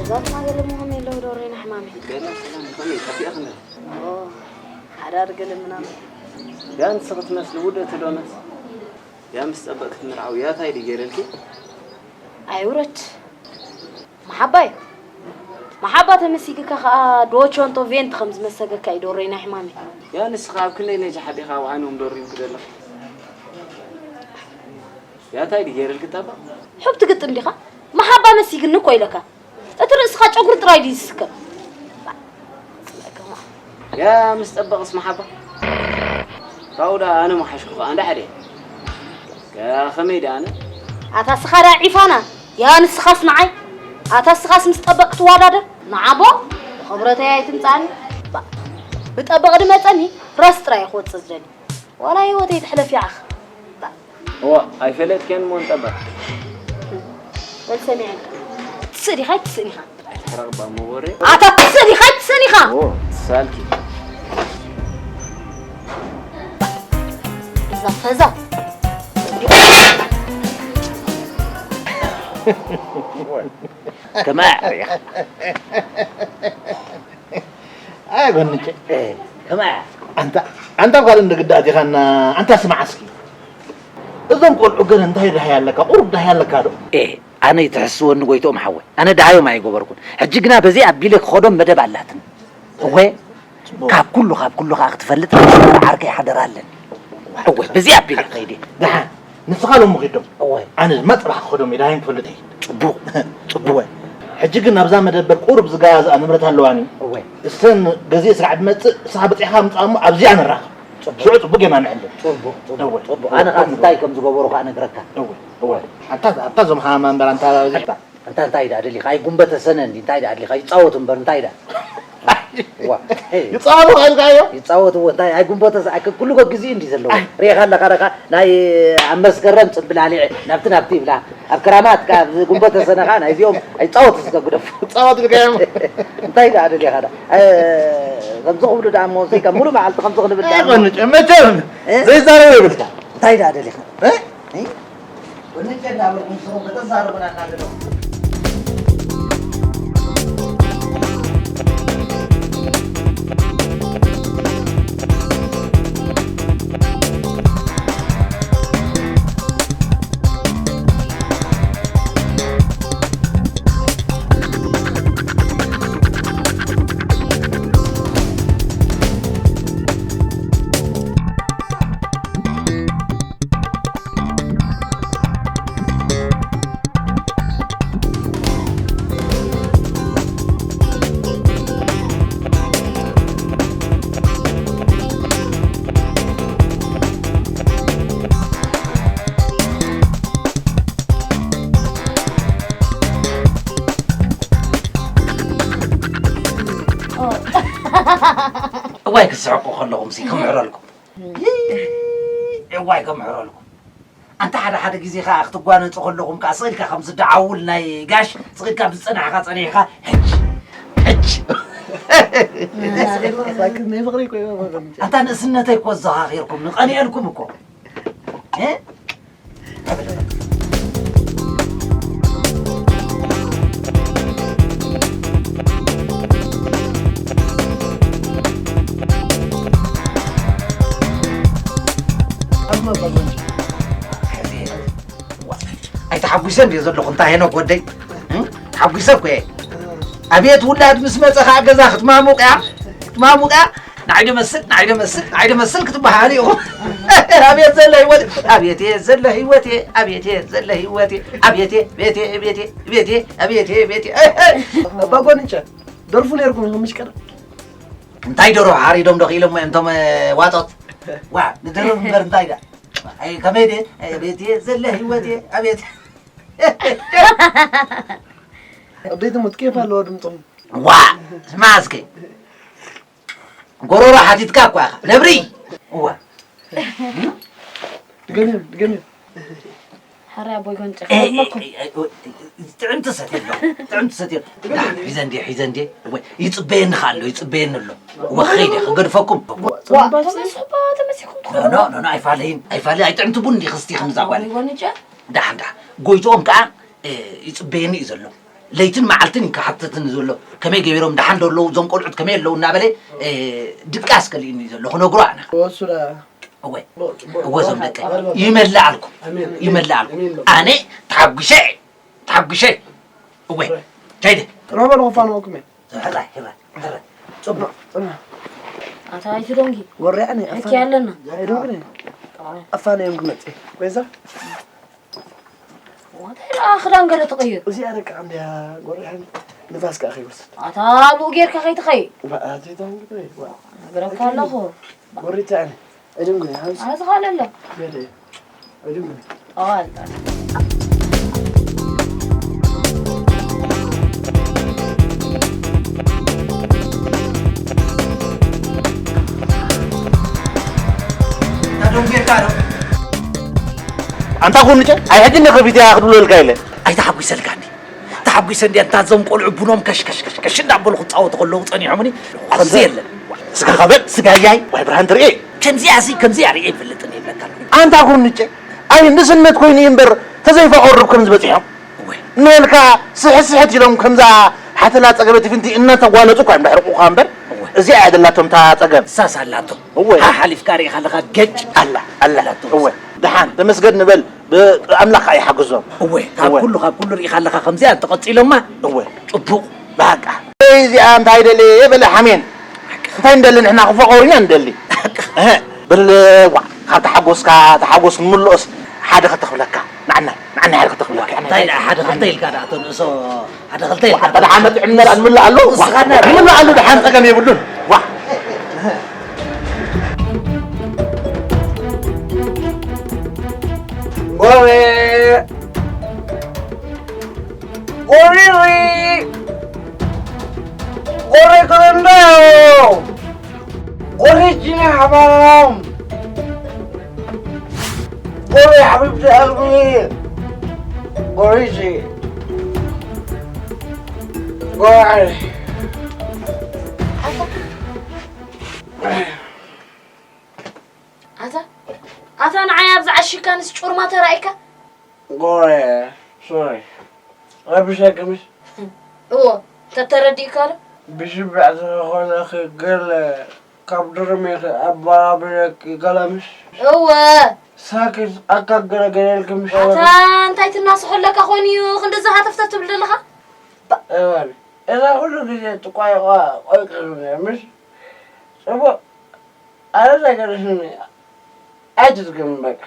ዛት ማገለ ምሆም የለሁ ዶሬና ሕማሜ። ገና ሰላም ከመይ ጠፊእኽኒ? ኦ፣ ሓዳር ገለ ምናምን። ያ ንስኺ ትመስሊ ውደቲ ዶነስ? ያ ምስ ጸበቕቲ ክትምርዓዊ ያታይ ድዩ ገይረልኪ? ኣይውረድ። መሓባይ። መሓባ ተመሲግካ ከኣ ዶቾንቶ ቬንት ከም ዝመሰገካ እዩ ዶሬና ሕማሜ። ያ ንስኻ ኣብ ክንደይ ነጃሕ ኣዴኻ ኣብ ዓይኖም ዶሪምኪ ዘለኻ? ያታይ ድዩ ገይረልኪ ጸበቕ? ሑብ ትግጥም ዲኻ? መሓባ መሲግኒ እኮ ኢለካ። እቲ ርእስኻ ጨጉሪ ጥራይ ድዩ ዝስከም? ያ ምስ ጠበቕስ መሓባ? ካብኡ ደኣ ኣነ ምሓሽኩ ኸኣ እንዳ ሓደ። ያ ኸመይ ደኣ ኣነ? ኣታ ስኻ ደኣ ዒፋና፣ ያ ንስኻስ ንዓይ? ኣታ ስኻስ ምስ ጠበቕ ክትዋዳደር? ንዓቦ ብኽብረተይ ኣይትምጻኒ። ባ-፣ ብጠበቕ ድመጸኒ ራስ ጥራይ ክወጽእ ዝደሊ። ዋላ ህይወተይ ትሕለፍ ይዓኽ። እዋ፣ ኣይፈለጥክዮን እሞ ንጠበቕ። በል ሰሚዐካ። ትስእ ዲኻ ኣይትስእን ኢኻ? ኣይትሕረቕ እባ እሞ ወረ። ኣታ ትስእ ዲኻ ኣይትስእን ኢኻ? ኦ፣ ትሳልኪ። እዛ ፈዛ። ከማዕ ሪኻ። ኣይ ጎንጨ። እ፣ ከማዕ። ኣንታ፣ ኣንታ ጓል እንደ ግዳት ኢኻና፣ ኣንታ ስማዕ እስኪ። እዞም ቆልዑ ግን እንታይ ደሃይ ኣለካ? ቁሩብ ደሃይ ኣለካ ዶ? ኤ፣ ኣነ ይትሕስወኒ ጎይትኦም ሓወይ። ኣነ ደሃዮም ኣይገበርኩን። ሕጂ ግና በዚ ኣቢለ ክኸዶም መደብ ኣላትኒ። እወ፣ ጽቡቕ። ካብ ኩሉ፣ ካብ ኩሉ ከኣ ክትፈልጥ፣ ዓርከይ ሓደራ ኣለኒ። እወ፣ በዚ ኣቢለ ከይደ። ደሓን፣ ንስኻ ሎሚ ኺድ ዶ? እወ። ኣነ ድማ ጽባሕ ክኸዶም እየ፣ ደሃዮም ክፈልጥ እየ። ጽቡቕ፣ ጽቡቕ። እወ። ሕጂ ግን ኣብዛ መደበር ቁሩብ ዝገዛዝኣ ንብረት ኣለዋኒ። እወ። እሰን ገዚእ ስራዕ ድመጽእ፣ ንስኻ በጺሕካ ምጻእ እሞ ኣብዚኣ ንራኸብ። ጽቡቕ። ሽዑ ጽቡቕ ጌርና ንዕልል። ጽቡቕ፣ ጽቡቕ፣ እወ። ጽቡቕ። ኣነ ኸኣ እንታይ ከም ዝገበሩ ኸኣ እነግረካ። እወ፣ እወ። ኣታ፣ ኣታ ዞም ሃማ እምበር ኣንታ ኣብዚሕካ። ኣንታ እንታይ ደኣ ደሊኻ? ኣይ ጉንበተ ሰነ እንዲ እንታይ ደኣ ደሊኻ? ይጻወቱ እምበር እንታይ ደኣ? ዋ፣ ሄይ። ይጻወቱ ኢልካዮ? ይጻወቱ እዎ፣ እንታይ ኣይ ጉንበተ ሰ-፣ ኣይ ኩሉ ግዜ እንዲ ዘለዎ። ኣይ። ሪኢኻ ኣለኻ ደኻ? ናይ ኣብ መስከረም ጽንብላሊዕ ናብቲ ናብቲ ይብላ። ኣብ ክራማት ከኣ ኣብ ጉንበተ ሰነ ከኣ ናይዚኦም ኣይጻወቱ እስከ ግደፉ። ይጻወቱ ኢልካዮም? እንታይ ደኣ ደሊኻ ደኣ? እ፣ ከምዚ ክብሉ ደኣ እሞ፣ ዘይካ ሙሉ መዓልቲ ከምዚ ክንብል ደኣ እሞ። ኣይኮንጭ፣ መቸም እ? ዘይዛረብ የብልካ። እንታይ ደኣ ደሊኻ? እ? እ? ወንጀል እናበልኩም ስሩ ከተዛርቡና እናገለኹም። እዋይ ክትስሕቁ ከለኹም ሲ ከምሕረልኩም። እዋይ ከምሕረልኩም። ኣንታ ሓደ ሓደ ግዜ ኸኣ ክትጓነጹ ከለኹም ከኣ ስቕ ኢልካ ከም ዝደዓውል ናይ ጋሽ ስቕ ኢልካ ብዝጸናሕካ ጸኒሕካ ሕጅ ሕጅ። ናይ ፍቕሪ እኮ እዩ። ኣንታ ንእስነተይ እኮ ኣዘኻኺርኩም ንቐኒኤልኩም እኮ። እ? ኣይተሓጒሰ እንድየ ዘለኹ፣ እንታይ ሄኖክ ወደይ? እ? ተሓጒሰ እኮ እየ። ኣቤት ውላድ ምስ መጸ ኸዓ ገዛ ክትማሙቕ እያ፣ ክትማሙቕ እያ። ንዓይ ደመስል፣ ንዓይ ደመስል፣ ንዓይ ደመስል ክትበሃሉ ኢኹም። ኣቤት ዘሎ ህይወት፣ ኣቤት እየ ዘሎ ህይወት እየ፣ ኣቤት እየ ዘሎ ህይወት እየ፣ ኣቤት እየ፣ ቤት እየ፣ ቤት እየ፣ ቤት እየ፣ ኣቤት እየ፣ ቤት እየ። ኣባ ጓንቸ፣ ደርፉ ነይርኩም ኢኹም ምሽ ቀደም? እንታይ ደርፉ ሓሪዶም ዶ ክኢሎም እዮም እቶም፣ እ፣ ዋጦት? ዋ፣ ንደርፍ እምበር እንታይ ደኣ? ኣይ፣ ከመይ ድየ? ኣይ፣ ኣቤት እየ ዘሎ ህይወት እየ፣ ኣቤት። ኣደይ ትሙት ኬፍ ኣለዎ ድምጾም። ዋ፣ ስማ እስኪ። ጎሮሮ ሓቲትካ እኳ ኢኻ። ነብሪ! እዋ። ድገምዮ፣ ድገምዮ። ሓራይ ኣቦይ ጎንጨ፣ ኤ፣ ከመኩም። ኤ፣ ኤ፣ ኤ፣ ጥዕምቲ ሰትየ ኣለኹ። ጥዕምቲ ሰትየ ኣለኹ። ዳ፣ ሒዘ እንድየ፣ ሒዘ እንድየ። ወይ፣ ይጽበየኒ ኸኣ ኣሎ፣ ይጽበየኒ ኣሎ። ወኸይ ድየ፣ ክገድፈኩም። ዋ፣ ተመስኹባ፣ ተመሲኹም ኖ፣ ትኾኑ። ኖ፣ ኖ፣ ኖ፣ ኣይፋለይን፣ ኣይፋለይ፣ ኣይጥዕምቲ ቡን እንዲ ክስቲ ከምዛ ጓል። ኣቦይ ጎንጨ። ዳሕ፣ ዳሕ። ጎይትኦም ከኣ፣ ኤ፣ ይጽበየኒ እዩ ዘሎ። ለይትን መዓልትን እዩ ክሓትትኒ ዘሎ። ከመይ ገይሮም፣ ደሓን ዶ ኣለዉ እዞም ቆልዑት፣ ከመይ ኣለዉ እናበለ፣ እ፣ ድቃስ ከሊኡኒ እዩ ዘሎ ክነግሮ ኣነ። ወሱዳ። እወ። እወ፣ እዞም ደቀይ። ይመልእ ኣልኩም። ኣሜን። ይመልእ ኣልኩም። ኣሜን። ኣነ ተሓጒሰ፣ ተሓጒሰ። እወ። ከይደ። ሮበል ኾፋን ወክሜ። ሕራይ፣ ሕራይ፣ ሕራይ። ጽቡቕ። ኣታ ኣይትደንጊ። ወርያኒ፣ ሕኪ ኣለና። ኣይደንግኒ። ኣፋን እዮም ክመጽእ። ኮይዛ? እንታይ ደኣ ክዳን ገለ ትቕይር? እዚኣ ደቂ ዓንድያ ጎሪሓን ንፋስ ከኣ ከይወስድ። ኣታ ኣብኡ ጌርካ ከይትኸይድ። ዋ፣ ኣቲ ታንግሪ፣ ዋ። እነግረካ ኣለኹ። ጎሪታ ኣነ። እድም ግን፣ ሃምስ። ኣዚ ኻለለ። ገደ። እድም ግን። ኣዋል። ኣንታ ኩንጨ፣ ኣይ ሕጂ እንደ ከፊት እያ ክድውለልካ ኢለ። ኣይተሓጒሰልካኒ። ተሓጒሰ እንድያ፣ እንታ እዞም ቆልዑ ቡኖም ከሽ፣ ከሽ፣ ከሽ፣ ከሽ እንዳበሉ ክጻወቱ ከለዉ ጸኒሖምኒ። ከምዚ የለን። ስጋኻ በል። ስጋያይ። ዋይ ብርሃን ትርኢ። ከምዚኣ ሲ፣ ከምዚኣ ርእየ ይፈልጥን ይብለካ። ኣንታ ኩንጨ፣ ኣይ ንስነት ኮይኑ እዩ እምበር፣ ተዘይፈቐሩብ ከምዚ በጺሖም። እወ። ንበልካ ስሕት ስሕት ኢሎም ከምዛ ሓተላ ጸገበት ፍንቲ እናተጓነጹ እኳ እዮም ድሕርቑኻ እምበር፣ እወ። እዚኣ እያ ደላቶም እታ ጸገም። እሳስ ኣላቶም። እወ። ሓ-፣ ሓሊፍካ ርኢኻ ኣለኻ፣ ገጭ። ኣላ፣ ኣላ። ኣላቶም። እወ። ደሓን፣ ተመስገን ንበል፣ ብ-፣ ኣምላኽ ከኣ ይሓግዞም። እወ፣ ካብ እወ። ኩሉ፣ ካብ ኩሉ ርኢኻ ኣለኻ፣ ከምዚኣ እንተቐጺሎማ፣ እወ። ጽቡቕ። በቃ። እዚኣ እንታይ ደልየ በለ ሓሜን። እንታይ እንደሊ ንሕና ክፈቐሩ ኢና እንደሊ። እህ፣ በል፣ ዋ፣ ካብ ተሓጎስካ፣ ተሓጎስ ንምልኦስ ሓደ ክተኽብለካ። ንዓና፣ ንዓና ሓደ ክተኽብለካ። እንታይ ደኣ ሓደ ክልተ ኢልካ ደኣ፣ እቶ ንእሶ ሓደ ክልተ ኢልካ። ሓደ ዓመት ዕምነር ኣንምልእ ኣሎ። ዋ፣ ንስኻ እና ንምልእ ኣሎ፣ ደሓን ጸገም የብሉን። ዋ። ጎሬ፣ ጎሪሪ፣ ጎሬ ጎረንዳዮ። ጎሪጂ ሓባራም ጎሪ ሓቢብቲ ኣልሚ ጎሪጂ ጎሪ ኣታ ኣታ ንዓይ ኣብዚ ዓሺካንስ ጩርማ ተራኢካ? ጎሪ ሶሪ ረብሸክምስ እዎ ተተረዲእካ ዶ? ብሽብዕ ተኾነኺ ገለ ካብ ድርሜኺ ኣባራብረኪ ገለምስ እወ ሳክስ ኣካገለገለልክምስ ኣታ እንታይ ትናስሖ ኣለካ ኮይኑ እዩ ክንድዚ ሃተፍተፍ ትብል ዘለኻ? እወ እዛ ኩሉ ግዜ ጥቋይቋ ቆይቀ ምስ ጽቡቕ ኣረ ዘይገርሽኒ ኣይትዝግብን በቃ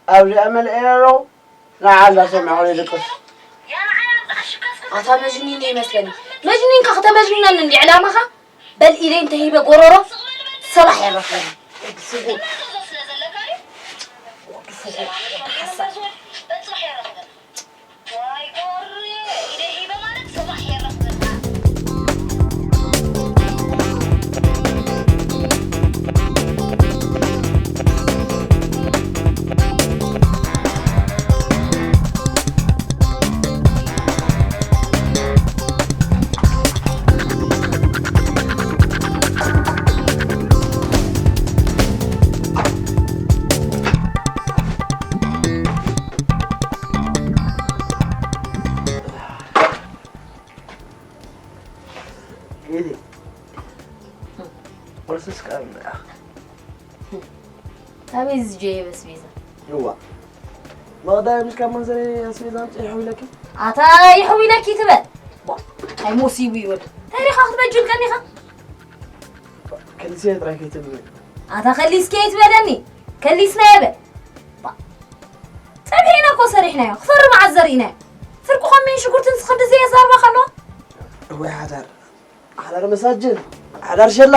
ኣብዚኣ መልአ ኣለኹ ንዓላ ሰሚዖ ይድቅስ ኣታ መጅኒን ይመስለኒ መጅኒንካ ከተመጅንነኒ እንዲ ዕላማኻ በል ኢደይ እንተሂበ ጎረሮ ሰባሕ የረኽበኒ ስጉ ቁርስስ ቀርብ ኣበይ ዝጀየበ ኣስቤዛ? እዋ መቕዳይ ምስ ካብ መንዘሪ ኣስቤዛ ኣምፅእ ይሕው ኢለኪ ኣታ ይሕው ኢለኪ ትበል ኣይ ሞሲቡ ይወድ እንታይ ዲኻ ክትበጅል ቀኒኻ ከሊሰ ጥራይ ከይትብለኒ ኣታ ከሊስኪ ኣይትበለኒ ከሊስና የበል ፀብሒ ኢና እኮ ሰሪሕናዮ ክፈሪ መዓት ዘርኢናዮ ፍርቂ ኮሚን ሽጉርትን ስኽንዲ ዘየዛርባ ከለዋ እወይ ሓዳር ሓዳር መሳጅን ሓዳር ሸላ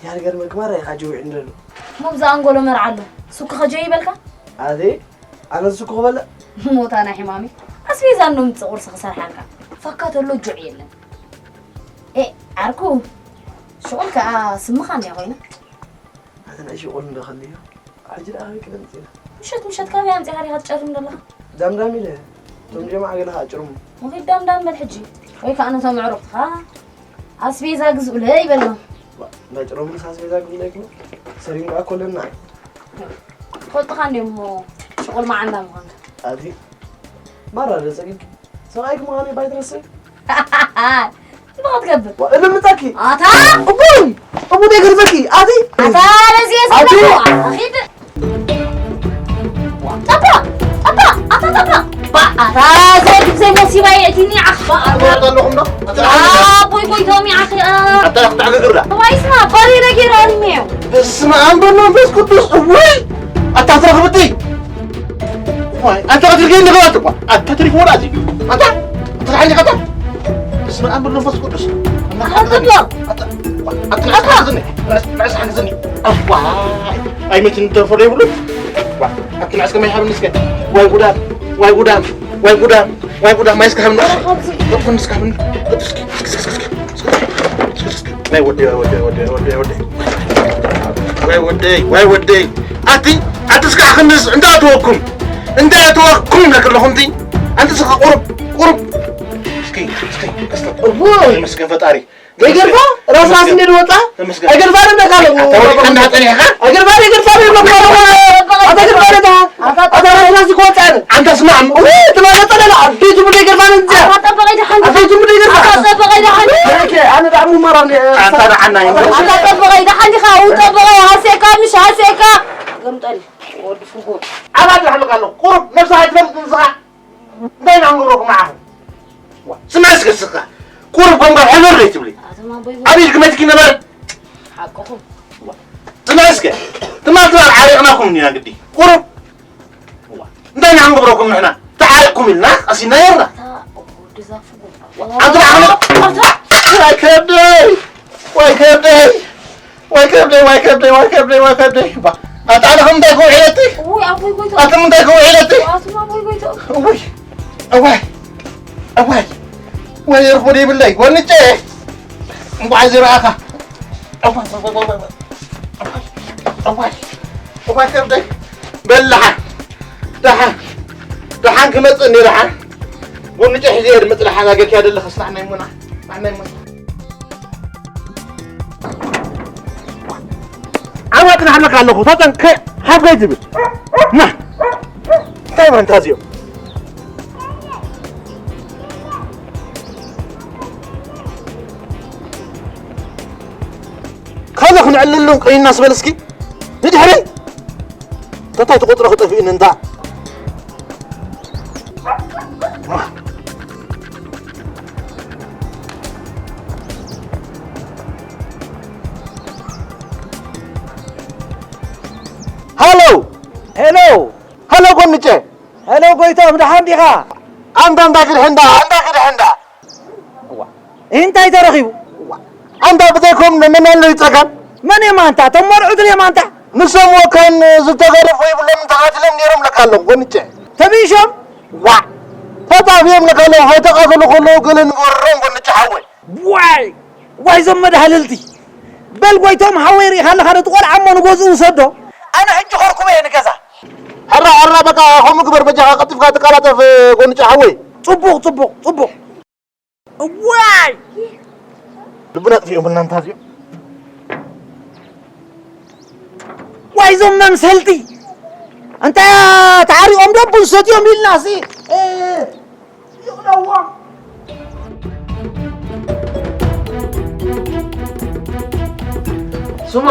ያርገር መክማራ ኢኻ ጅውዒ እንደሉ ሞብዛ ኣንጎሎ መርዓ ኣሎ ሱክ ኸጀይ ይበልካ ኣዜ ኣነ ሱክ ክበልዕ ሞታ ናይ ሕማሚ ኣስቤዛ እንዶ ምጽእ ቁርሲ ክሰርሓልካ ፈካ ተሎ ጁዕ የለን ኤ ዓርኩ ሽቁል ከኣ ስምኻ እንድያ ኮይና ኣተ ናይ ሽቁል እንዶ ከልዮ ሕጂ ደኣ ኣበይ ክደምጽእ ምሸት ምሸት ካበይ ኣምጺኻ ዲኻ ትጨርም ዘለኻ ዳምዳም ኢለ እቶም ጀማዓ ገለ ከዓ ጭርሙ ንኺድ ዳምዳም በል ሕጂ ወይ ከዓ ነቶም ኣዕሩኽትኻ ኣስቤዛ ግዝኡለይ በሎም ናይ ጭረሙንስ ኣስቤዛ ግዝኡለይ ክብል ሰሪም ከዓ ኮለና ትፈልጥኻ እንዲዮም እሞ ሽቁል መዓንዳ ምዃንካ ኣዚ ማራ ዶ ፀጊብኪ ሰብኣይኪ ምዃነይ ባይትረስዒ። እንታይ ክትገብር? ዋ፣ እልምጠኪ። ኣታ! እቡይ! እቡ ደይ ገርዘኪ። ኣቲ! ኣታ፣ ነዚ እየ ኣቲ! ዘለኹ። ኣኺድ! ጠባ! ጠባ! ኣታ ጠባ! ባ! ኣታ፣ ዘይ፣ ዘይ መሲባ የእቲኒ፣ ዓኽ፣ ባ! ኣለኹም ዶ? ኣቦይ፣ ጎይቶም፣ ዓኽ፣ ኣ! ኣታ፣ ክትዕግግርዳ? ዋይ፣ ስማ፣ ባሪ ነገር ኣልሜዮ። በስመ ኣብ ወወልድ ወመንፈስ ቅዱስ። እውይ! ኣታ፣ ትረኽብቲ! ዋይ፣ ኣንተ ቀትልከ እንደገና ትቋ። ኣንተ ትሪክ ወላ እዚ። ኣንተ፣ ኣንተ ሓኒ ቀጣ። በስመ ኣብ ወወልድ ወመንፈስ ቅዱስ። ኣንተ፣ ኣንተ፣ ኣንተ፣ ኣንተ፣ ሓግዝኒ። ንዕስ፣ ንዕስ ሓግዝኒ። ኣዋይ፣ ኣይመችን ተርፎ ዶ ይብሉ? ዋ፣ ኣንተ ንዕስ ከመይ ሓብኒ እስከ። ዋይ ጉዳም፣ ዋይ ጉዳም፣ ዋይ ጉዳም፣ ዋይ ጉዳም፣ ማይ እስከ ሓብኒ። ኧረ፣ ካብዚ። ጥፍን እስከ ሓብኒ። እስኪ፣ እስኪ፣ እስኪ፣ እስኪ። ናይ ወደይ፣ ወይ ወደይ፣ ወይ ወደይ፣ ወይ ወደይ፣ ወይ ወደይ። ኣቲ፣ ኣቲ እስካ ክንስ፣ እንታይ ኣተወኩም? እንታይ ኣተወኩም ነክለኹም ቲ? ኣንቲ እስካ ቁሩብ፣ ቁሩብ። እስኪ፣ እስኪ፣ እስኪ ቁሩብ። ወይ። ተመስገን ፈጣሪ። ዘይገርፋ? ራስ ራስ እንደ ወጣ? ተመስገን። ኣይገርፋ እንደ ካለ። ኣታ ወዲካ እንዳ ጠኒሕካ? ኣይገርፋ፣ ኣይገርፋ፣ ኣይገርፋ። ኣታ ገርፋ፣ ኣታ፣ ኣታ ራስ ራስ ይኮ ወጣ። ኣንተ ስማዕ። ወይ፣ ትማለ ጠለላ፣ ኣዲቱ ብደ ገርፋ እንጂ። ኣታ ጠበቀ ደሓን። ኣዲቱ ብደ ገርፋ። ኣታ ጠበቀ ደሓን። ኦኬ፣ ኣነ ዳዕሙ ማራን። ኣንታ ደሓና እዩ። ኣታ ጠበቀ ደሓን ዲኻ? ው ጠበቀ፣ ሃሴካ፣ ምሽ ሃሴካ። ገምጠል፣ ወዲ ፍርጎ። ኣባ ደሓን ኣለካ ኣለኹ። ቁሩብ ነብስኻ ኣይትፈልጥ ንስኻ። እንታይ ኢና ክንገብረኩም ንዓኹም? ዋ፣ ስማዕ እስከ ንስኻ። ቁሩብ ኮንካ ሕምር ዘይትብሊ። ኣቶም ኣቦይ፣ ኣበይ ኢልኪ መቲኪ ነበረ? ሓቅኹም። ዋ፣ ስማዕ እስከ። ትማል ትማል ዓሪቕናኩም እንዲና ግዲ። ቁሩብ። ዋ፣ እንታይ ኢና ክንገብረኩም ንሕና? ተዓሪቕኩም ኢልና ቀሲና ነርና። ኣታ፣ ወዲ ዛፉ። ኣንተ ንዓኹም። ኣታ። ዋይ ከብደይ። ዋይ ከብደይ። ዋይ ከብደይ፣ ዋይ ከብደይ፣ ዋይ ከብደይ፣ ዋይ ከብደይ። ባ፣ ኣታ ኣነ ከም እንታይ ክውዕለቲ? ውይ፣ ኣቦይ ጎይቶ። ኣታ እንታይ ክውዕለቲ? ኣቱም ኣቦይ ጎይቶ። ውይ፣ እዋይ፣ እዋይ፣ ወይ ርፉድ ይብለይ፣ ጎንጨ። እንኳዕ ዝረኣኻ። እዋይ፣ እዋይ፣ እዋይ፣ እዋይ፣ እዋይ፣ እዋይ ከብደይ። በል ደሓን፣ ደሓን፣ ደሓን ክመጽእ እኒ ደሓን። ጎንጨ ሒዘ እየ ዝመጽእ ደሓን፣ ኣገርክያ ደለኸስ፣ ንዓናይ እሞና፣ ንዓናይ እሞና። ዓማት ናሕለካ ኣለኹ፣ ተጠንቀ፣ ሓፍ ከይትብል። ና። እንታይ ማንታ እዚኦም? ካልእ ክንዕልሉ ቀይና ስበል እስኪ። ንድሕረይ። ተታይ ትቆጽሮ ክጠፍእኒ እንዳ። ሃሎ። ሄሎ። ሃሎ ጎንጨ። ሄሎ ጎይቶም፣ ደሓን ዲኻ? ኣንታ እንታይ ክድሕንዳ? ኣንታ ክድሕንዳ? እዋ። እንታይ ተረኺቡ? እዋ። ኣንታ ብዘይኮም መን ኣሎ ይጸገም? መን እዮም ኣንታ? እቶም መርዑት እዮም ኣንታ? ንሶም ወከን ዝተገረፉ ይብሎም ተቓቲሎም ነይሮም ለካ ኣለዉ ጎንጨ። ተቢሾም? ዋ። ተጣብዮም ለካ ኣለዉ፣ ሃይተቓተሉ ከለዉ ገለ ንገሮም ጎንጨ ሓወይ። ዋይ! ዋይ፣ እዞም መድሃልልቲ። በል ጎይቶም ሓወይ፣ ርኢኻ ኣለኻ ዶ? እቲ ቆልዓ እሞ ንገዝኡ ውሰዶ። ኣነ ሕጂ ኸርኩቦ እየ ንገዛ። ሕራ፣ ሕራ፣ በቃ፣ ከምኡ ግበር በጃኻ፣ ቀልጢፍካ ተቀላጠፍ፣ ጎንጫ ሓወይ። ጽቡቕ፣ ጽቡቕ፣ ጽቡቕ። ዋይ! ልብና ኣጥፊኦም እናንታ እዚኦም። ዋይ፣ እዞም መምሰልቲ። እንታ ተዓሪቖም ዶ ቡን ሰትዮም ኢልናሲ? እ፣ ይቕደዎም። ስሙ፣